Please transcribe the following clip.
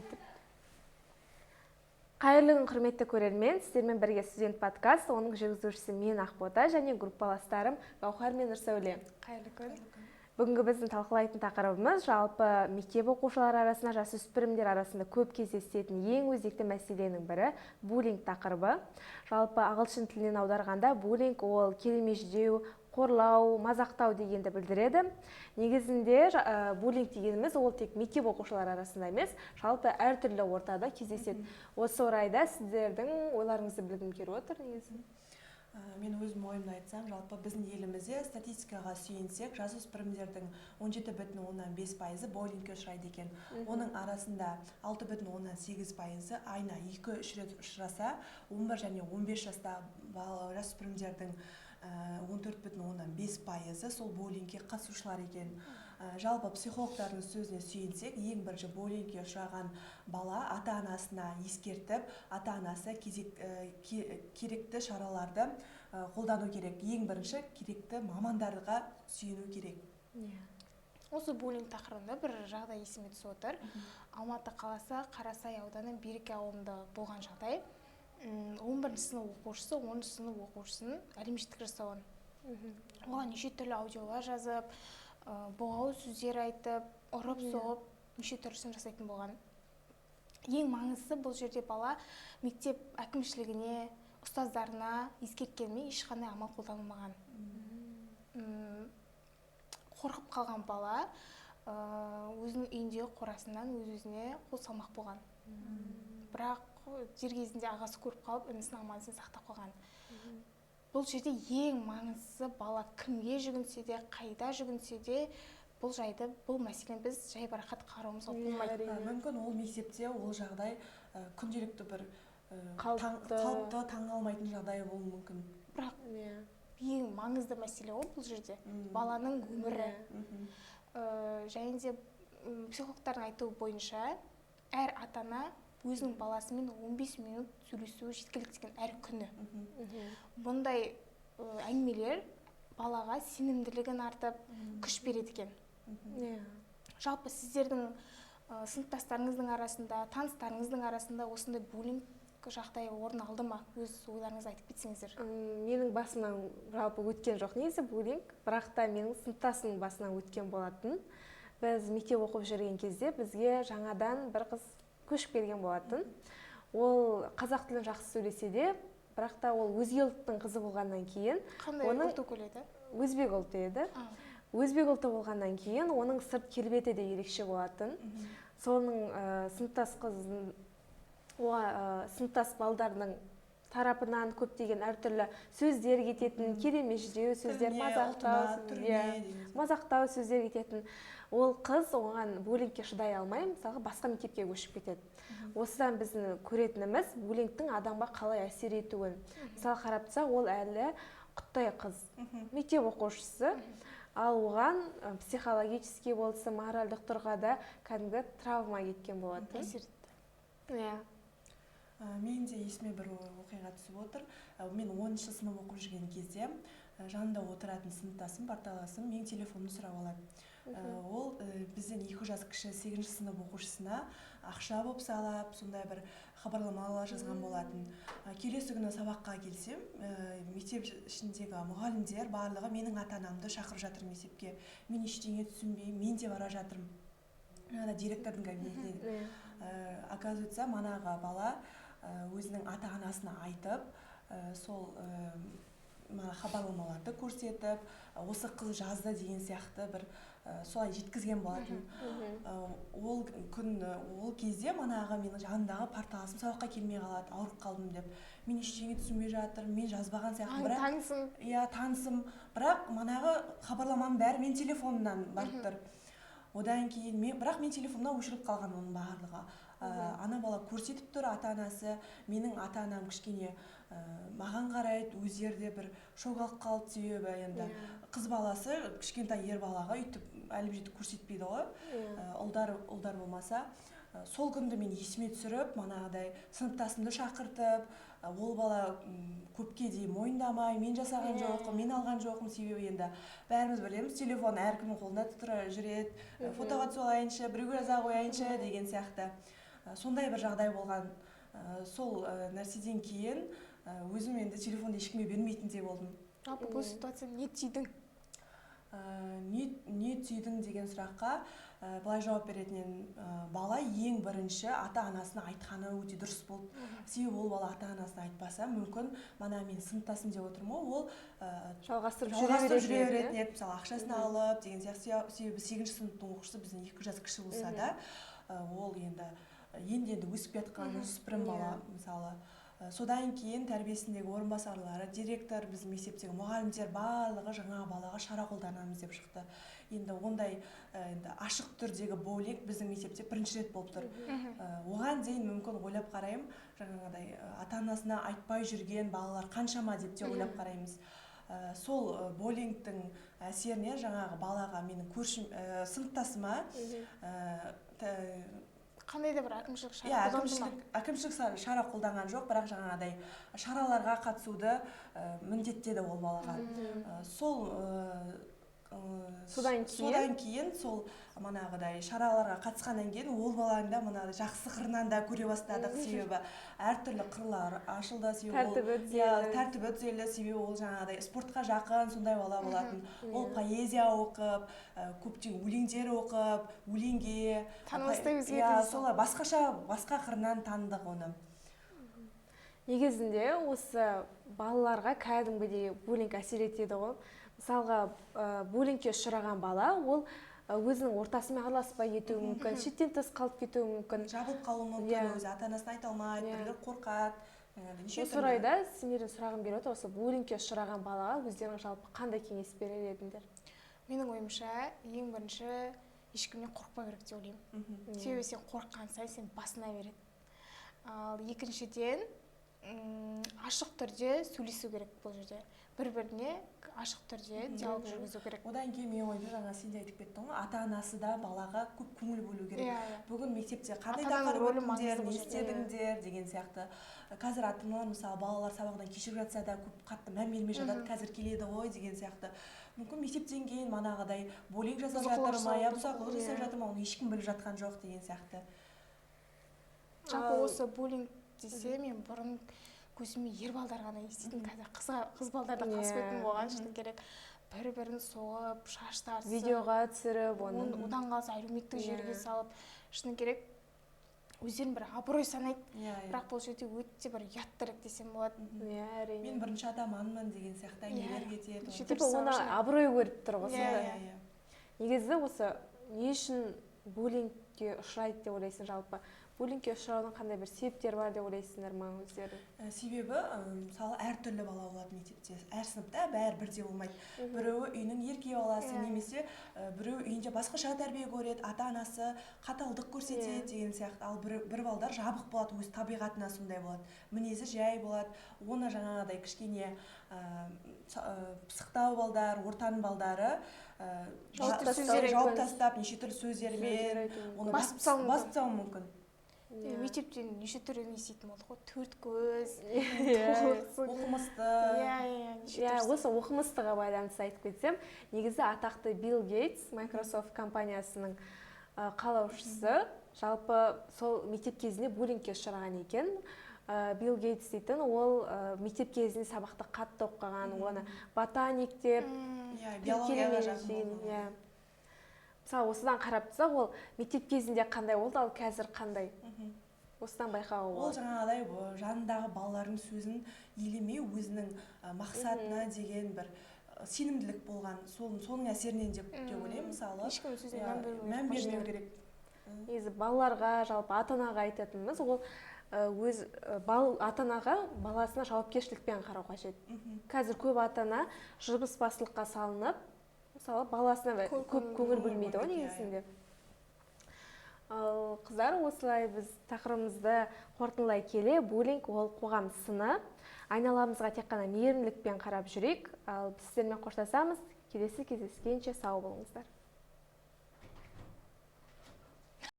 Етіп. Қайырлы күн, құрметті көрермен! Сіздермен бірге «Студент подкаст», оның жүргізушісі мен, Ақбота, және группаластарым Гаухар мен Нұрсәуле. Қайырлы күн! Бүгінгі біздің талқылайтын тақырыбымыз жалпы мектеп оқушылары арасында, жасөспірімдер арасында көп кездесетін ең өзекті мәселенің бірі – буллинг тақырыбы. Жалпы ағылшын тілінен аударғанда, буллинг ол келемеждеу, қорлау, мазақтау дегенді білдіреді. Негізінде буллинг дегеніміз ол тек мектеп оқушылары арасында емес, жалпы әртүрлі ортада кездеседі. Осы орайда сіздердің ойларыңызды білгім келіп отыр негізі. Мен өзім ойымды айтсам, жалпы біздің елімізде, статистикаға сүйенсек, жасөспірімдердің 17,5%-ы буллингке ұшырайды екен. Оның арасында 6,8%-ы айына 2-3 рет ұшыраса, 11 және 15 жастағы жасөспірімдердің 14,5%-ы сол буллингке қатысушылар екен. Жалпы психологтардың сөзіне сүйенсек, ең бірінші буллингке ұшыраған бала ата анасына ескертіп, ата анасы кезек, керекті шараларды қолдану керек. Ең бірінші керекті мамандарға сүйену керек. Осы буллинг тақырыбында бір жағдай есіме түсіп отыр. Алматы қаласы, Қарасай ауданы, Береке ауылында болған жағдай. 11-сынып оқушысы 10-сынып оқушысын әлеуметтік жасауын, оған неше түрлі аудиолар жазып, боғауыз сөздер айтып, ұрып соғып, неше түрлісін жасайтын болған. Ең маңыздысы, бұл жерде бала мектеп әкімшілігіне, ұстаздарына ескерткенмен, ешқандай амал қолданылмаған. Қорқып қалған бала өзінің үйіндегі қорасынан өз өзіне қол салмақ болған, бірақ дер кезінде ағасы көріп қалып, інісін аман есен сақтап қалған. Бұл жерде ең маңыздысы, бала кімге жүгінсе де, қайда жүгінсе де, бұл жайды, бұл мәселені біз жайбарақат қарауымызға болмайды. Мүмкін, ол мектепте ол жағдай күнделікті бір Қалыпты. Қалыпты, таңғалмайтын жағдай болуы мүмкін. Бірақ ең маңызды мәселе ғой бұл жерде баланың өмірі. Және де психологтардың айтуы бойынша, әр ата ана өзінің баласымен 15 минут сөйлесуі жеткілікті екен әр күні. Бұндай әңгімелер балаға сенімділігін артып, күш береді екен. Жалпы сіздердің сыныптастарыңыздың арасында, таныстарыңыздың арасында осындай буллинг жағдайы орын алды ма? Өз ойларыңызды айтып кетсеңіздер. Менің басымнан жалпы өткен жоқ негізі буллинг, бірақ та менің сыныптасымның басынан өткен болатын. Біз мектеп оқып жүрген кезде бізге жаңадан бір қыз көшіп келген болатын. Ол қазақ тілін жақсы сөйлесе де, бірақ та ол өзге ұлттың қызы болғаннан кейін Қандай ұлт өкілі еді? Өзбек ұлты еді. Өзбек ұлты болғаннан кейін, оның сырт келбеті де ерекше болатын. Соның сыныптас қыздың, сыныптас балдарының тарапынан көптеген әртүрлі сөздер кететін, келемеждеу сөздер, Тіліне, мазақтау, ұлтына, түріне иә, деген сияқты. Мазақтау сөздер кететін. Ол қыз оған, буллингке шыдай алмай, мысалға, басқа мектепке көшіп кетеді. Осыдан біздің көретініміз – буллингтің адамға қалай әсер етуін. Мысалы, қарап тұрсақ, ол әлі құттай қыз, мектеп оқушысы, ал оған психологический болсын, моральдық тұрғыда кәдімгі травма кеткен болатын. Әсер етті. Иә. Менің де есіме бір оқиға түсіп отыр. Мен 10-сынып оқып жүрген кезде жанымда отыратын сыныптасым, парталасым менің телефонымды сұрап алады. Ол бізден 2 жас кіші сегізінші сынып оқушысына ақша болып салап, сондай бір хабарламалар жазған болатын. Келесі күні сабаққа келсем, мектеп ішіндегі мұғалімдер барлығы менің ата анамды шақырып жатыр мектепке. Мен ештеңе түсінбей, мен де бара жатырмын жаңағы директордың кабинетіне. Оказывается, манағы бала өзінің ата анасына айтып, сол мана хабарламаларды көрсетіп, осы қыз жазды деген сияқты бір солай жеткізген болатын. Ол күн, ол кезде манағы менің жанымдағы парталасым сабаққа келмей қалады, ауырып қалдым деп. Мен ештеңе түсінбей жатырмын, мен жазбаған сияқтымын, бірақ Танысың. Иә, танысым, бірақ манағы хабарламаның бәрі менің телефонымнан барып тұр. Одан кейін мен, бірақ мен телефонымнан өшіріліп қалған оның барлығы. Ана бала көрсетіп тұр ата анасы. Менің ата анам кішкене маған қарайды, өздері де бір шок алып қалды, себебі енді қыз баласы кішкентай ер балаға өйтіп әліп көрсетпейді ғой. Ұлдар болмаса. Сол күнді мен есіме түсіріп, манағыдай сыныптасымды шақыртып, ол бала көпке дейін мойындамай, мен жасаған жоқпын, мен алған жоқпын, себебі енді бәріміз білеміз, телефон әркімнің қолында тұра жүреді, фотоға түсіп алайыншы, біреуге жаза қояйыншы деген сияқты. Сондай бір жағдай болған. Сол нәрседен кейін өзім енді телефонды ешкімге бермейтіндей болдым. Жалпы бұл ситуацияда не түйдің? Не түйдің деген сұраққа былай жауап беретін едім. Бала ең бірінші ата-анасына айтқаны өте дұрыс болды. Себебі ол бала ата-анасына айтпаса, мүмкін мана мен сыныптасым деп отырмын ғой, ол жалғастырып жүре жүре беретін еді, мысалы, ақшасын алып деген сияқты. Себебі 8-ші сыныптың оқушысы бізден 2 жас кіші болса да, ол енді өсіп жатқан өспірім бала, мысалы. Содан кейін тәрбиесіндегі орынбасарлары, директор, біздің мектептегі мұғалімдер барлығы жаңа балаға шара қолданамыз деп шықты. Енді ондай енді ашық түрдегі буллинг біздің мектепте бірінші рет болып тұр. Оған дейін мүмкін ойлап қараймын, жаңағыдай ата-анасына айтпай жүрген балалар қаншама деп те ойлап қараймыз. Сол буллингтің әсерінен жаңағы балаға менің көршім, сыныптасыма қандай да бір әкімшілік шара қолданды ма? Әкімшілік шара қолданған жоқ, бірақ жаңағыдай шараларға қатысуды міндеттеді ол балаға. Сол содан кейін сол манағыдай шараларға қатысқаннан кейін ол баланы да манағыдай жақсы қырынан да көре бастадық, себебі әртүрлі қырлар ашылды, себебі тәртібі түзелді, себебі ол жаңағыдай спортқа жақын сондай бала болатын. Ол поэзия оқып, көптеген өлеңдер оқып, өлеңге танымастай өзгерді. Солай басқаша, басқа қырынан таныдық оны. Негізінде осы балаларға кәдімгідей буллинг әсер етеді ғой. Мысалға, буллингке ұшыраған бала ол өзінің ортасымен араласпай кетуі мүмкін, шеттен тыс қалып кетуі мүмкін, жабылып қалуы мүмкін, өзі ата-анасына айта алмайды, біреулер қорқады. Осы орайда сендерден сұрағым келіп отыр, осы буллингке ұшыраған балаға өздерің жалпы қандай кеңес берер едіңдер? Менің ойымша, ең бірінші ешкімнен қорықпау керек деп ойлаймын. Себебі сен қорыққан сайын сен басына береді. Ал екіншіден, ашық түрде сөйлесу керек бұл жерде. Бір-біріне ашық түрде диалог жүргізу керек. Одан кейін мен ойымша, жаңа сен де айтып кеттің ғой, ата-анасы да балаға көп көңіл бөлу керек. Бүгін мектепте қандай тақырып өттіңдер, не істедіңдер деген сияқты. Қазір ата-аналар, мысалы, балалар сабағынан кешігіп жатса да көп қатты мән бермей жатады, қазір келеді ғой деген сияқты. Мүмкін мектептен кейін манағыдай буллинг жасап жатыр ма, я бұзақылық жасап жатыр ма, оны ешкім біліп жатқан жоқ деген сияқты. Жалпы осы буллинг десе, мен бұрын көзіме ер балдар ғана еститін, қазір қыз балдар да қалыспайтын болған, шыны керек. Бір-бірін соғып, шаш тартысып, видеоға түсіріп, одан қалса әлеуметтік желіге салып, шыны керек, өздерін бір абырой санайды. Бірақ бұл жерде өте бір ұяттырық десем болады. Әрине. Мен бірінші атаманмын деген сияқты әңгімелер кетеді. Типа оны абырой көріп тұр ғой. Негізі осы не үшін буллингке ұшырайды деп ойлайсың жалпы? Буллингке ұшыраудың қандай бір себептері бар деп ойлайсыңдар ма өздері? Себебі, мысалы, әртүрлі бала болады мектепте. Әр сыныпта бәрі бірдей болмайды. Біреуі үйінің ерке баласы, немесе біреуі үйінде басқаша тәрбие көреді, ата-анасы қаталдық көрсетеді деген сияқты. Ал бір балдар жабық болады, өз табиғатына сондай болады. Мінезі жай болады. Оны жаңағыдай кішкене пысықтау балдар, ортаның балдары жауып тастап, неше түрлі сөздермен оны басып тастауы мүмкін. Мектептен неше түрлі не істейтін болдық қой, төрт көз, оқымысты. Осы оқымыстыға байланысты айтып кетсем, негізі атақты Билл Гейтс, Microsoft компаниясының қалаушысы, жалпы сол мектеп кезінде буллингке ұшыраған екен. Билл Гейтс дейтін, ол мектеп кезінде сабақты қатты оқыған, оны ботаник деп, биологияға жақын болған. Мысалы, осыдан қарап тұрсақ, ол мектеп кезінде қандай болды, ал қазір қандай? Осыдан байқауға болады. Ол жаңағыдай жанындағы балалардың сөзін елемей, өзінің мақсатына деген бір сенімділік болған, соның әсерінен деп ойлаймын, мысалы. Ешкімнің сөзіне мән бермеу керек. Негізі балаларға, жалпы ата-анаға айтатынымыз, ол өз ата-анаға баласына жауапкершілікпен қарау қажет. Қазір көп ата-ана жұмысбастылыққа салынып, мысалы, баласына көп көңіл бөлмейді ғой негізінде. Ал қыздар, осылай біз тақырыбымызды қорытындылай келе, буллинг ол қоғам сыны. Айналамызға тек қана мейірімділікпен қарап жүрейік. Ал біз сіздермен қоштасамыз. Келесі кездескенше сау болыңыздар.